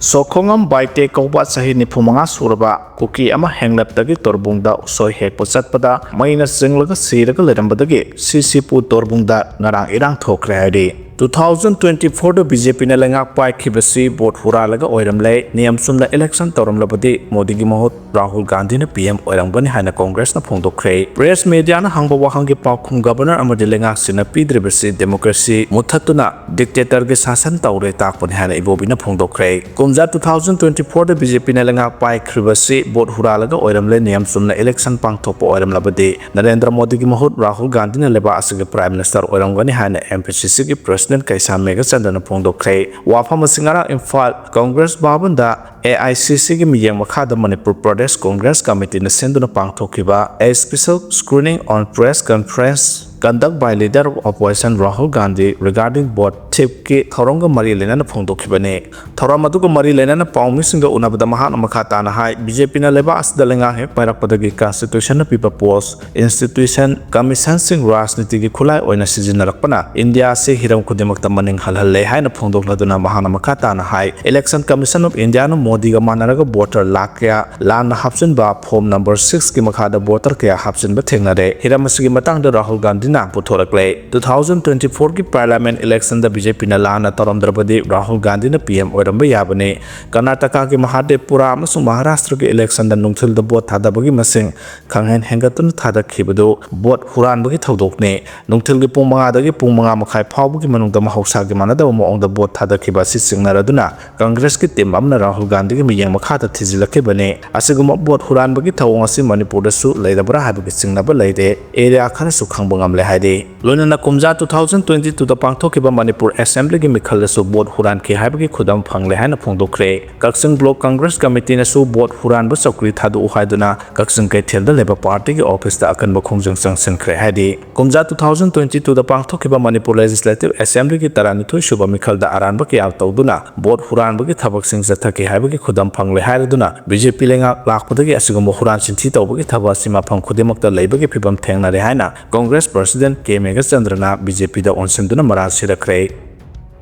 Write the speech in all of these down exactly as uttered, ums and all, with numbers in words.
ꯁꯣꯈꯣꯉꯝ ꯕꯥꯏꯇꯦ ꯀꯧꯕ ꯆꯍꯤ ꯅꯤꯐꯨ ꯃꯉꯥ ꯁꯨꯔꯕ ꯀꯨꯀꯤ ꯑꯃ ꯍꯦꯡꯂꯞꯇꯒꯤ ꯇꯣꯔꯕꯨꯡꯗ ꯎꯁꯣꯏ ꯍꯦꯛꯄ ꯆꯠꯄꯗ ꯃꯩꯅ ꯆꯤꯡꯂꯒ ꯁꯤꯔꯒ ꯂꯩꯔꯝꯕꯗꯒꯤ ꯁꯤꯁꯤꯄꯨ ꯇꯣꯔꯕꯨꯡꯗ ꯉꯔꯥꯡ ꯏꯔꯥꯡ ꯊꯣꯛꯈ꯭ꯔꯦ ꯍꯥꯏꯔꯤ꯫ Two thousand twenty fourꯗ BJPꯅ ꯂꯩꯉꯥꯛ ꯄꯥꯏꯈꯤꯕꯁꯤ ꯚꯣꯠ ꯍꯨꯔꯥꯜꯂꯒ ꯑꯣꯏꯔꯝꯂꯦ, ꯅꯤꯌꯝ ꯆꯨꯝꯅ ꯏꯂꯦꯛꯁꯟ ꯇꯧꯔꯝꯂꯕꯗꯤ ꯃꯣꯗꯤꯒꯤ ꯃꯍꯨꯠ ꯔꯥꯍꯨꯜ ꯒꯥꯟꯙꯤꯅ PM ꯑꯣꯏꯔꯝꯒꯅꯤ ꯍꯥꯏꯅ ꯀꯣꯡꯒ꯭ꯔꯦꯁꯅ ꯐꯣꯡꯗꯣꯛꯈ꯭ꯔꯦ꯫ ꯄ꯭ꯔꯦꯁ ꯃꯦꯗꯤꯌꯥꯅ ꯍꯪꯕ ꯋꯥꯍꯪꯒꯤ ꯄꯥꯎꯈꯨꯝ ꯒꯕꯔꯅꯔ ꯑꯃꯗꯤ ꯂꯩꯉꯥꯛꯁꯤꯡꯅ ꯄꯤꯗ꯭ꯔꯤꯕꯁꯤ ꯗꯦꯃꯣꯀ꯭ꯔꯦꯁꯤ ꯃꯨꯠꯊꯠꯇꯨꯅ ꯗꯤꯛꯇꯦꯇꯔꯒꯤ ꯁꯥꯁꯟ ꯇꯧꯔꯦ ꯇꯥꯛꯄꯅꯤ ꯍꯥꯏꯅ ꯏꯕꯣꯕꯤꯅ ꯐꯣꯡꯗꯣꯛꯈ꯭ꯔꯦ꯫ ꯀꯨꯝꯖꯥ two thousand twenty fourꯗ BJPꯅ ꯂꯩꯉꯥꯛ ꯄꯥꯏꯈ꯭ꯔꯤꯕꯁꯤ ꯚꯣꯠ ꯍꯨꯔꯥꯜꯂꯒ ꯑꯣꯏꯔꯝꯂꯦ, ꯅꯤꯌꯝ ꯆꯨꯝꯅ ꯏꯂꯦꯛꯁꯟ ꯄꯥꯡꯊꯣꯛꯄ ꯑꯣꯏꯔꯝꯂꯕꯗꯤ ꯅꯔꯦꯟꯗ꯭ꯔ ꯃꯣꯗꯤꯒꯤ ꯃꯍꯨꯠ ꯔꯥꯍꯨꯜ ꯒꯥꯟꯙꯤꯅ ꯂꯩꯕꯥꯛ ꯑꯁꯤꯒꯤ Prime Minister ꯑꯣꯏꯔꯝꯒꯅꯤ ꯍꯥꯏꯅ MPCCꯒꯤ President ꯀꯩꯁꯥꯝ ꯃꯦꯘꯆꯟꯗ꯭ꯔꯅ ꯐꯣꯡꯗꯣꯛꯈ꯭ꯔꯦ꯫ ꯋꯥꯐꯝ ꯑꯁꯤ ꯉꯔꯥꯡ ꯏꯝꯐꯥꯜ ꯀꯣꯡꯒ꯭ꯔꯦꯁ ꯚꯕꯟꯗ AICCꯒꯤ ꯃꯤꯠꯌꯦꯡ ꯃꯈꯥꯗ ꯃꯅꯤꯄꯨꯔ ꯄ꯭ꯔꯗꯦꯁ ꯀꯣꯡꯒ꯭ꯔꯦꯁ ꯀꯃꯤꯇꯤꯅ ꯁꯤꯟꯗꯨꯅ ꯄꯥꯡꯊꯣꯛꯈꯤꯕ A Special Screening on Press Conference Conduct by Leader of Opposition Rahul Gandhi Regarding Vote Thiefꯀꯤ ꯊꯧꯔꯝꯒ ꯃꯔꯤ ꯂꯩꯅꯅ ꯐꯣꯡꯗꯣꯛꯈꯤꯕꯅꯤ꯫ ꯊꯧꯔꯝ ꯑꯗꯨꯒ ꯃꯔꯤ ꯂꯩꯅꯅ ꯄꯥꯎꯃꯤꯁꯤꯡꯒ ꯎꯅꯕꯗ ꯃꯍꯥꯛꯅ ꯃꯈꯥ ꯇꯥꯅ ꯍꯥꯏ, BJPꯅ ꯂꯩꯕꯥꯛ ꯑꯁꯤꯗ ꯂꯩꯉꯥꯛ ꯍꯦꯛ ꯄꯥꯏꯔꯛꯄꯗꯒꯤ Constitutionꯅ ꯄꯤꯕ post, institution, commissionꯁꯤꯡ ꯔꯥꯖꯅꯤꯇꯤꯒꯤ ꯈꯨꯠꯂꯥꯏ ꯑꯣꯏꯅ ꯁꯤꯖꯤꯟꯅꯔꯛꯄꯅ ꯏꯟꯗꯤꯌꯥ ꯑꯁꯤ ꯍꯤꯔꯝ ꯈꯨꯗꯤꯡꯃꯛꯇ ꯃꯅꯤꯡ ꯍꯜꯍꯜꯂꯦ ꯍꯥꯏꯅ ꯐꯣꯡꯗꯣꯛꯂꯗꯨꯅ ꯃꯍꯥꯛꯅ ꯃꯈꯥ ꯇꯥꯅ ꯍꯥꯏ, Election Commission of Indiaꯅ ꯃꯣꯗꯤꯒ ꯃꯥꯟꯅꯔꯒ voter ꯂꯥꯈ ꯀꯌꯥ ꯂꯥꯟꯅ ꯍꯥꯞꯆꯤꯟꯕ form number sixꯀꯤ ꯃꯈꯥꯗ voter ꯀꯌꯥ ꯍꯥꯞꯆꯤꯟꯕ ꯊꯦꯡꯅꯔꯦ꯫ ꯍꯤꯔꯝ ꯑꯁꯤꯒꯤ ꯃꯇꯥꯡꯗ ꯔꯥꯍꯨꯜ ꯒꯥꯟꯙꯤꯅ ꯄꯨꯊꯣꯔꯛꯂꯦ꯫ Two thousand twenty fourꯒꯤ Parliament electionꯗ BJPꯅ ꯂꯥꯟꯅ ꯇꯧꯔꯝꯗ꯭ꯔꯕꯗꯤ ꯔꯥꯍꯨꯜ ꯒꯥꯟꯙꯤꯅ PM ꯑꯣꯏꯔꯝꯕ ꯌꯥꯕꯅꯤ꯫ ꯀꯔꯅꯥꯇꯀꯥꯒꯤ ꯃꯍꯥꯗꯦꯕꯄꯨꯔꯥ ꯑꯃꯁꯨꯡ ꯃꯍꯥꯔꯥꯁꯇ꯭ꯔꯒꯤ electionꯗ ꯅꯨꯡꯊꯤꯜꯗ vote ꯊꯥꯗꯕꯒꯤ ꯃꯁꯤꯡ ꯈꯪꯍꯦꯟ ꯍꯦꯟꯒꯠꯇꯨꯅ ꯊꯥꯗꯈꯤꯕꯗꯨ vote ꯍꯨꯔꯥꯟꯕꯒꯤ ꯊꯧꯗꯣꯛꯅꯤ꯫ ꯅꯨꯡꯊꯤꯜꯒꯤ ꯄꯨꯡ ꯃꯉꯥꯗꯒꯤ ꯄꯨꯡ ꯃꯉꯥ ꯃꯈꯥꯏ ꯐꯥꯎꯕꯒꯤ ꯃꯅꯨꯡꯗ ꯃꯍꯧꯁꯥꯒꯤ ꯃꯥꯟꯅꯗꯕ ꯃꯑꯣꯡꯗ vote ꯊꯥꯗꯈꯤꯕ ꯑꯁꯤ ꯆꯤꯡꯅꯔꯗꯨꯅ ꯀꯪꯒ꯭ꯔꯦꯁꯀꯤ team ꯑꯃꯅ ꯔꯥꯍꯨꯜ ꯒꯥꯟꯙꯤꯒꯤ ꯃꯤꯠꯌꯦꯡ ꯃꯈꯥꯗ ꯊꯤꯖꯤꯜꯂꯛꯈꯤꯕꯅꯤ꯫ ꯑꯁꯤꯒꯨꯝꯕ vote ꯍꯨꯔꯥꯟꯕꯒꯤ ꯊꯧꯑꯣꯡ ꯑꯁꯤ ꯃꯅꯤꯄꯨꯔꯗꯁꯨ ꯂꯩꯔꯕ꯭ꯔꯥ ꯍꯥꯏꯕꯒꯤ ꯆꯤꯡꯅꯕ ꯂꯩꯔꯦ꯫ Area ꯈꯔꯁꯨ ꯈꯪꯕ ꯉꯝꯂꯦ ꯍꯥꯏꯔꯤ꯫ ꯂꯣꯏꯅꯅ ꯀꯨꯝꯖꯥ two thousand twenty twoꯗ ꯄꯥꯡꯊꯣꯛꯈꯤꯕ ꯃꯅꯤꯄꯨꯔ Assemblyꯒꯤ ꯃꯤꯈꯜꯗꯁꯨ vote ꯍꯨꯔꯥꯟꯈꯤ ꯍꯥꯏꯕꯒꯤ ꯈꯨꯗꯝ ꯐꯪꯂꯦ ꯍꯥꯏꯅ ꯐꯣꯡꯗꯣꯛꯈ꯭ꯔꯦ꯫ ꯀꯛꯆꯤꯡ Block Congress Committeeꯅꯁꯨ vote ꯍꯨꯔꯥꯟꯕ ꯆꯧꯀ꯭ꯔꯤ ꯊꯥꯗꯣꯛꯎ ꯍꯥꯏꯗꯨꯅ ꯀꯛꯆꯤꯡ ꯀꯩꯊꯦꯜꯗ ꯂꯩꯕ partyꯒꯤ officeꯇ ꯑꯀꯟꯕ ꯈꯣꯡꯖꯪ ꯆꯪꯁꯤꯟꯈ꯭ꯔꯦ ꯍꯥꯏꯔꯤ꯫ ꯀꯨꯝꯖꯥ two thousand twenty twoꯗ ꯄꯥꯡꯊꯣꯛꯈꯤꯕ ꯃꯅꯤꯄꯨꯔ Legislative Assemblyꯒꯤ ꯇꯔꯥꯅꯤꯊꯣꯏ ꯁꯨꯕ ꯃꯤꯈꯜꯗ ꯑꯔꯥꯟꯕ ꯀꯌꯥ ꯇꯧꯗꯨꯅ vote ꯍꯨꯔꯥꯟꯕꯒꯤ ꯊꯕꯛꯁꯤꯡ ꯆꯠꯊꯈꯤ ꯍꯥꯏꯕꯒꯤ ꯈꯨꯗꯝ ꯐꯪꯂꯦ ꯍꯥꯏꯔꯗꯨꯅ BJP ꯂꯩꯉꯥꯛ ꯂꯥꯛꯄꯗꯒꯤ ꯑꯁꯤꯒꯨꯝꯕ ꯍꯨꯔꯥꯟ ꯆꯤꯟꯊꯤ ꯇꯧꯕꯒꯤ ꯊꯕꯛ ꯑꯁꯤ ꯃꯐꯝ ꯈꯨꯗꯤꯡꯃꯛꯇ ꯂꯩꯕꯒꯤ ꯐꯤꯚꯝ ꯊꯦꯡꯅꯔꯦ ꯍꯥꯏꯅ ꯀꯣꯡꯒ꯭ꯔꯦꯁ President ꯀꯦ ꯃꯦꯘꯆꯟꯗ꯭ꯔꯅ BJPꯗ ꯑꯣꯟꯁꯤꯟꯗꯨꯅ ꯃꯔꯥꯜ ꯁꯤꯔꯛꯈ꯭ꯔꯦ꯫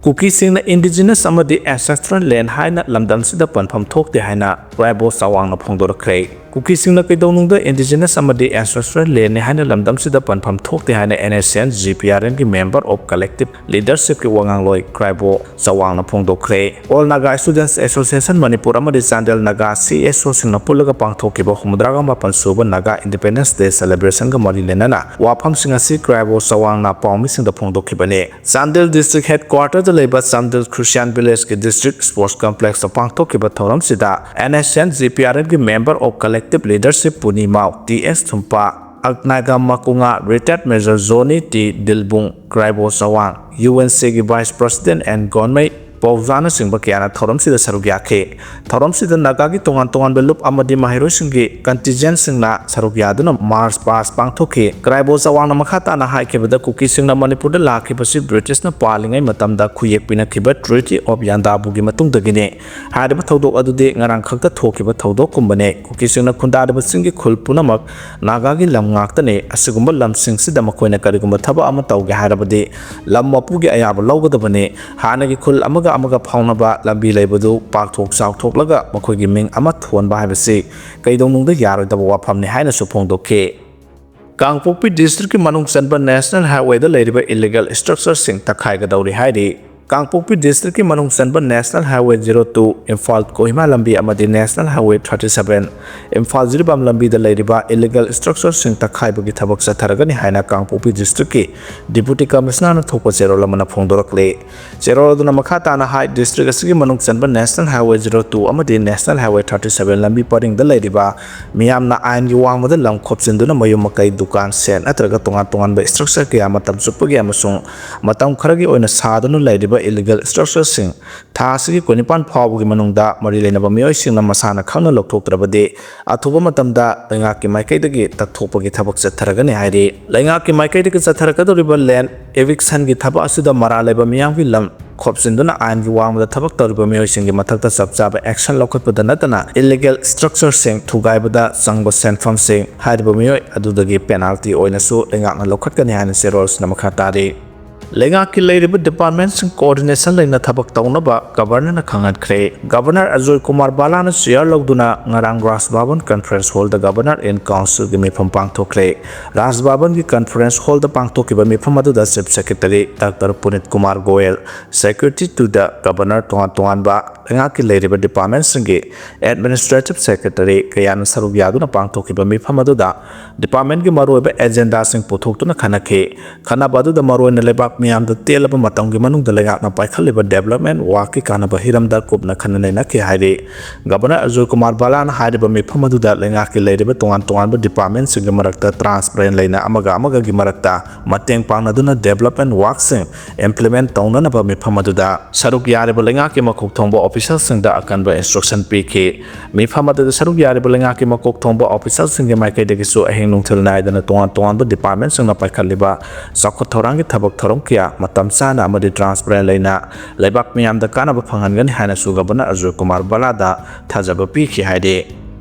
ꯀꯨꯀꯤꯁꯤꯡꯅ indigenous ꯑꯃꯗꯤ ancestral land ꯍꯥꯏꯅ ꯂꯝꯗꯝꯁꯤꯗ ꯄꯟꯐꯝ ꯊꯣꯛꯇꯦ ꯍꯥꯏꯅ ꯀ꯭ꯔꯥꯏꯕꯣ ꯆꯥꯋꯥꯡꯅ ꯐꯣꯡꯗꯣꯔꯛꯈ꯭ꯔꯦ꯫ ꯀꯨꯀꯤꯁꯤꯡꯅ ꯀꯩꯗꯧꯅꯨꯡꯗ indigenous ꯑꯃꯗꯤ ancestral land ꯅꯤ ꯍꯥꯏꯅ ꯂꯝꯗꯝꯁꯤꯗ ꯄꯟꯐꯝ ꯊꯣꯛꯇꯦ ꯍꯥꯏꯅ N S C N G P R N ꯒꯤ member of collective leadership ꯀꯤ ꯋꯥꯉꯥꯡꯂꯣꯏ ꯀ꯭ꯔꯥꯏꯕꯣ ꯆꯥꯋꯥꯡꯅ ꯐꯣꯡꯗꯣꯛꯈ꯭ꯔꯦ꯫ All Naga Students Association Manipur ꯑꯃꯗꯤ Chandel Naga C S O ꯁꯤꯡꯅ ꯄꯨꯜꯂꯒ ꯄꯥꯡꯊꯣꯛꯈꯤꯕ ꯍꯨꯝꯐꯨꯇꯔꯥꯒ ꯃꯥꯄꯟ ꯁꯨꯕ Naga Independence Day celebration ꯒ ꯃꯔꯤ ꯂꯩꯅꯅ ꯋꯥꯐꯝꯁꯤꯡ ꯑꯁꯤ ꯀ꯭ꯔꯥꯏꯕꯣ ꯆꯥꯋꯥꯡꯅ ꯄꯥꯎꯃꯤꯁꯤꯡꯗ ꯐꯣꯡꯗꯣꯛꯈꯤꯕꯅꯤ꯫ ꯆꯥꯟꯗꯦꯜ district headquarter ꯗ ꯂꯩꯕ ꯆꯥꯟꯗꯦꯜ Christian Village ꯀꯤ district sports complex ꯇ ꯄꯥꯡꯊꯣꯛꯈꯤꯕ ꯊꯧꯔꯝꯁꯤꯗ N S C N G P R N ꯒꯤ member of collective leadership ꯄꯨꯅꯤꯃꯥꯎ, T S ꯊꯨꯝꯄꯥ, ꯑꯛꯅꯥꯏꯒꯥꯝ ꯃꯀꯨꯉꯥ, retired Major Johnny T ꯗꯤꯜꯕꯨꯡ, ꯀ꯭ꯔꯥꯏꯕꯣ ꯆꯥꯋꯥꯡ, U N C ꯒꯤ vice president N ꯒꯣꯟꯃꯩ ꯄꯧꯖꯥꯅꯆꯤꯡꯕ ꯀꯌꯥꯅ ꯊꯧꯔꯝꯁꯤꯗ ꯁꯔꯨꯛ ꯌꯥꯈꯤ꯫ ꯊꯧꯔꯝꯁꯤꯗ ꯅꯥꯒꯥꯒꯤ ꯇꯣꯉꯥꯟ ꯇꯣꯉꯥꯟꯕ ꯂꯨꯞ ꯑꯃꯗꯤ ꯃꯍꯩꯔꯣꯏꯁꯤꯡꯒꯤ contingent ꯁꯤꯡꯅ ꯁꯔꯨꯛ ꯌꯥꯗꯨꯅ march past ꯄꯥꯡꯊꯣꯛꯈꯤ꯫ ꯀ꯭ꯔꯥꯏꯕꯣ ꯆꯥꯋꯥꯡꯅ ꯃꯈꯥ ꯇꯥꯅ ꯍꯥꯏꯈꯤꯕꯗ, ꯀꯨꯀꯤꯁꯤꯡꯅ ꯃꯅꯤꯄꯨꯔꯗ ꯂꯥꯛꯈꯤꯕꯁꯤ ꯕ꯭ꯔꯤꯇꯤꯁꯅ ꯄꯥꯜꯂꯤꯉꯩ ꯃꯇꯝꯗ ꯈꯨꯌꯦꯛ ꯄꯤꯅꯈꯤꯕ Treaty of ꯌꯥꯟꯗꯥꯕꯨꯒꯤ ꯃꯇꯨꯡꯗꯒꯤꯅꯤ꯫ ꯍꯥꯏꯔꯤꯕ ꯊꯧꯗꯣꯛ ꯑꯗꯨꯗꯤ ꯉꯔꯥꯡ ꯈꯛꯇ ꯊꯣꯛꯈꯤꯕ ꯊꯧꯗꯣꯛꯀꯨꯝꯕꯅꯤ꯫ ꯀꯨꯀꯤꯁꯤꯡꯅ ꯈꯨꯟꯗꯥꯔꯤꯕ ꯆꯤꯡꯒꯤ ꯈꯨꯜ ꯄꯨꯝꯅꯃꯛ ꯅꯥꯒꯥꯒꯤ ꯂꯝ ꯉꯥꯛꯇꯅꯤ꯫ ꯑꯁꯤꯒꯨꯝꯕ ꯂꯝꯁꯤꯡꯁꯤꯗ ꯃꯈꯣꯏꯅ ꯀꯔꯤꯒꯨꯝꯕ ꯊꯕꯛ ꯑꯃ ꯇꯧꯒꯦ ꯍꯥꯏꯔꯕꯗꯤ ꯂꯝ ꯃꯄꯨꯒꯤ ꯑꯌꯥꯕ ꯂꯧꯒꯗꯕꯅꯤ꯫ ꯍꯥꯟꯅꯒꯤ ꯈꯨꯜ ꯑꯃꯒ ꯑꯃꯒ ꯐꯥꯎꯅꯕ ꯂꯝꯕꯤ ꯂꯩꯕꯗꯨ ꯄꯥꯛꯊꯣꯛ ꯆꯥꯎꯊꯣꯛꯂꯒ ꯃꯈꯣꯏꯒꯤ ꯃꯤꯡ ꯑꯃ ꯊꯣꯟꯕ ꯍꯥꯏꯕꯁꯤ ꯀꯩꯗꯧꯅꯨꯡꯗ ꯌꯥꯔꯣꯏꯗꯕ ꯋꯥꯐꯝꯅꯤ ꯍꯥꯏꯅꯁꯨ ꯐꯣꯡꯗꯣꯛꯈꯤ꯫ ꯀꯥꯡꯄꯣꯛꯄꯤ district ꯀꯤ ꯃꯅꯨꯡ ꯆꯟꯕ national highway ꯗ ꯂꯩꯔꯤꯕ illegal structure ꯁꯤꯡ ꯇꯛꯈꯥꯏꯒꯗꯧꯔꯤ ꯍꯥꯏꯔꯤ꯫ ꯀꯥꯡꯄꯣꯛꯄꯤ district ꯀꯤ ꯃꯅꯨꯡ ꯆꯟꯕ National Highway zero two, Imphal Kohima ꯂꯝꯕꯤ ꯑꯃꯗꯤ National Highway thirty seven, Imphal Jiribam ꯂꯝꯕꯤꯗ ꯂꯩꯔꯤꯕ illegal structure ꯁꯤꯡ ꯇꯛꯈꯥꯏꯕꯒꯤ ꯊꯕꯛ ꯆꯠꯊꯔꯒꯅꯤ ꯍꯥꯏꯅ ꯀꯥꯡꯄꯣꯛꯄꯤ district ꯀꯤ Deputy Commissioner ꯅ ꯊꯣꯛꯄ ꯆꯦꯔꯣꯜ ꯑꯃꯅ ꯐꯣꯡꯗꯣꯔꯛꯂꯤ꯫ ꯆꯦꯔꯣꯜ ꯑꯗꯨꯅ ꯃꯈꯥ ꯇꯥꯅ ꯍꯥꯏ, district ꯑꯁꯤꯒꯤ ꯃꯅꯨꯡ ꯆꯟꯕ National Highway zero two ꯑꯃꯗꯤ National Highway thirty seven ꯂꯝꯕꯤ ꯄꯔꯤꯡꯗ ꯂꯩꯔꯤꯕ ꯃꯤꯌꯥꯝꯅ ꯑꯥꯏꯟꯒꯤ ꯋꯥꯡꯃꯗ ꯂꯝ ꯈꯣꯞꯆꯤꯟꯗꯨꯅ ꯃꯌꯨꯝ ꯃꯀꯩ, ꯗꯨꯀꯥꯟ, ꯁꯦꯟ ꯅꯠꯇ꯭ꯔꯒ ꯇꯣꯉꯥꯟ ꯇꯣꯉꯥꯟꯕ structure ꯀꯌꯥ ꯃꯇꯝ ꯆꯨꯞꯄꯒꯤ ꯑꯃꯁꯨꯡ ꯃꯇꯝ ꯈꯔꯒꯤ ꯑꯣꯏꯅ ꯁꯥꯗꯨꯅ ꯂꯩꯔꯤꯕ illegal structure ꯁꯤꯡ ꯊꯥ ꯑꯁꯤꯒꯤ ꯀꯨꯟꯅꯤꯄꯥꯟ ꯐꯥꯎꯕꯒꯤ ꯃꯅꯨꯡꯗ ꯃꯔꯤ ꯂꯩꯅꯕ ꯃꯤꯑꯣꯏꯁꯤꯡꯅ ꯃꯁꯥꯅ ꯈꯪꯅ ꯂꯧꯊꯣꯛꯇ꯭ꯔꯕꯗꯤ ꯑꯊꯨꯕ ꯃꯇꯝꯗ ꯂꯩꯉꯥꯛꯀꯤ ꯃꯥꯏꯀꯩꯗꯒꯤ ꯇꯛꯊꯣꯛꯄꯒꯤ ꯊꯕꯛ ꯆꯠꯊꯔꯒꯅꯤ ꯍꯥꯏꯔꯤ꯫ ꯂꯩꯉꯥꯛꯀꯤ ꯃꯥꯏꯀꯩꯗꯒꯤ ꯆꯠꯊꯔꯛꯀꯗꯧꯔꯤꯕ land eviction ꯒꯤ ꯊꯕꯛ ꯑꯁꯤꯗ ꯃꯔꯥꯜ ꯂꯩꯕ ꯃꯤꯌꯥꯝꯒꯤ ꯂꯝ ꯈꯣꯞꯆꯤꯟꯗꯨꯅ ꯑꯥꯏꯟꯒꯤ ꯋꯥꯡꯃꯗ ꯊꯕꯛ ꯇꯧꯔꯤꯕ ꯃꯤꯑꯣꯏꯁꯤꯡꯒꯤ ꯃꯊꯛꯇ ꯆꯞ ꯆꯥꯕ action ꯂꯧꯈꯠꯄꯗ ꯅꯠꯇꯅ illegal structure ꯁꯤꯡ ꯊꯨꯒꯥꯏꯕꯗ ꯆꯪꯕ ꯁꯦꯟꯐꯝꯁꯤꯡ ꯍꯥꯏꯔꯤꯕ ꯃꯤꯑꯣꯏ ꯑꯗꯨꯗꯒꯤ penalty ꯑꯣꯏꯅꯁꯨ ꯂꯩꯉꯥꯛꯅ ꯂꯧꯈꯠꯀꯅꯤ ꯍꯥꯏꯅ ꯆꯦꯔꯣꯜꯁꯤꯅ ꯃꯈꯥ ꯇꯥꯔꯤ꯫ ꯂꯩꯉꯥꯛꯀꯤ ꯂꯩꯔꯤꯕ departmentꯁꯤꯡ coordination ꯂꯩꯅ ꯊꯕꯛ ꯇꯧꯅꯕ Governorꯅ ꯈꯪꯍꯟꯈ꯭ꯔꯦ꯫ Governor ꯑꯖꯣꯏ ꯀꯨꯃꯥꯔ ꯕꯥꯂꯥꯅ chair ꯂꯧꯗꯨꯅ ꯉꯔꯥꯡ ꯔꯥꯖ ꯚꯕꯟ conference hallꯗ Governor in Councilꯒꯤ ꯃꯤꯐꯝ ꯄꯥꯡꯊꯣꯛꯈ꯭ꯔꯦ꯫ ꯔꯥꯖ ꯚꯕꯟꯒꯤ conference hallꯗ ꯄꯥꯡꯊꯣꯛꯈꯤꯕ ꯃꯤꯐꯝ ꯑꯗꯨꯗ Chief Secretary Doctor Punit Kumar Goel, Secretary to the Governor, ꯇꯣꯉꯥꯟ ꯇꯣꯉꯥꯟꯕ ꯂꯩꯉꯥꯛꯀꯤ ꯂꯩꯔꯤꯕ departmentꯁꯤꯡꯒꯤ administrative secretary ꯀꯌꯥꯅ ꯁꯔꯨꯛ ꯌꯥꯗꯨꯅ ꯄꯥꯡꯊꯣꯛꯈꯤꯕ ꯃꯤꯐꯝ ꯑꯗꯨꯗ departmentꯀꯤ ꯃꯔꯨꯑꯣꯏꯕ agendaꯁꯤꯡ ꯄꯨꯊꯣꯛꯇꯨꯅ ꯈꯟꯅꯈꯤ꯫ ꯈꯟꯅꯕ ꯑꯗꯨꯗ ꯃꯔꯨꯑꯣꯏꯅ ꯂꯩꯕꯥꯛ ꯃꯤꯌꯥꯝꯗ ꯇꯦꯜꯂꯕ ꯃꯇꯝꯒꯤ ꯃꯅꯨꯡꯗ ꯂꯩꯉꯥꯛꯅ ꯄꯥꯏꯈꯠꯂꯤꯕ development workꯀꯤ ꯀꯥꯟꯅꯕ ꯍꯤꯔꯝꯗ ꯀꯨꯞꯅ ꯈꯟꯅ ꯅꯩꯅꯈꯤ ꯍꯥꯏꯔꯤ꯫ Governor ꯑꯖꯣꯏ ꯀꯨꯃꯥꯔ ꯕꯥꯂꯥꯅ ꯍꯥꯏꯔꯤꯕ ꯃꯤꯐꯝ ꯑꯗꯨꯗ ꯂꯩꯉꯥꯛꯀꯤ ꯂꯩꯔꯤꯕ ꯇꯣꯉꯥꯟ ꯇꯣꯉꯥꯟꯕ departmentꯁꯤꯡꯒꯤ ꯃꯔꯛꯇ transparent ꯂꯩꯅ ꯑꯃꯒ ꯑꯃꯒꯒꯤ ꯃꯔꯛꯇ ꯃꯇꯦꯡ ꯄꯥꯡꯅꯗꯨꯅ development workꯁꯤꯡ implement ꯇꯧꯅꯅꯕ ꯃꯤꯐꯝ ꯑꯗꯨꯗ ꯁꯔꯨꯛ ꯌꯥꯔꯤꯕ ꯂꯩꯉꯥꯛꯀꯤ ꯃꯀꯣꯛ ꯊꯣꯡꯕ officerꯁꯤꯡꯗ ꯑꯀꯟꯕ instruction ꯄꯤꯈꯤ꯫ ꯃꯤꯐꯝ ꯑꯗꯨꯗ ꯁꯔꯨꯛ ꯌꯥꯔꯤꯕ ꯂꯩꯉꯥꯛꯀꯤ ꯃꯀꯣꯛ ꯊꯣꯡꯕ officerꯁꯤꯡꯒꯤ ꯃꯥꯏꯀꯩꯗꯒꯤꯁꯨ ꯑꯍꯤꯡ ꯅꯨꯡꯊꯤꯜ ꯅꯥꯏꯗꯅ ꯇꯣꯉꯥꯟ ꯇꯣꯉꯥꯟꯕ departmentꯁꯤꯡꯅ ꯄꯥꯏꯈꯠꯂꯤꯕ ꯆꯥꯎꯈꯠ ꯊꯧꯔꯥꯡꯒꯤ ꯊꯕꯛ ꯊꯧꯔꯝ ꯀꯌꯥ ꯃꯇꯝ ꯆꯥꯅ ꯑꯃꯗꯤ transparent ꯂꯩꯅ ꯂꯩꯕꯥꯛ ꯃꯤꯌꯥꯝꯗ ꯀꯥꯟꯅꯕ ꯐꯪꯍꯟꯒꯅꯤ ꯍꯥꯏꯅꯁꯨ Governor ꯑꯖꯣꯏ ꯀꯨꯃꯥꯔ ꯕꯥꯂꯥꯗ ꯊꯥꯖꯕ ꯄꯤꯈꯤ ꯍꯥꯏꯔꯤ꯫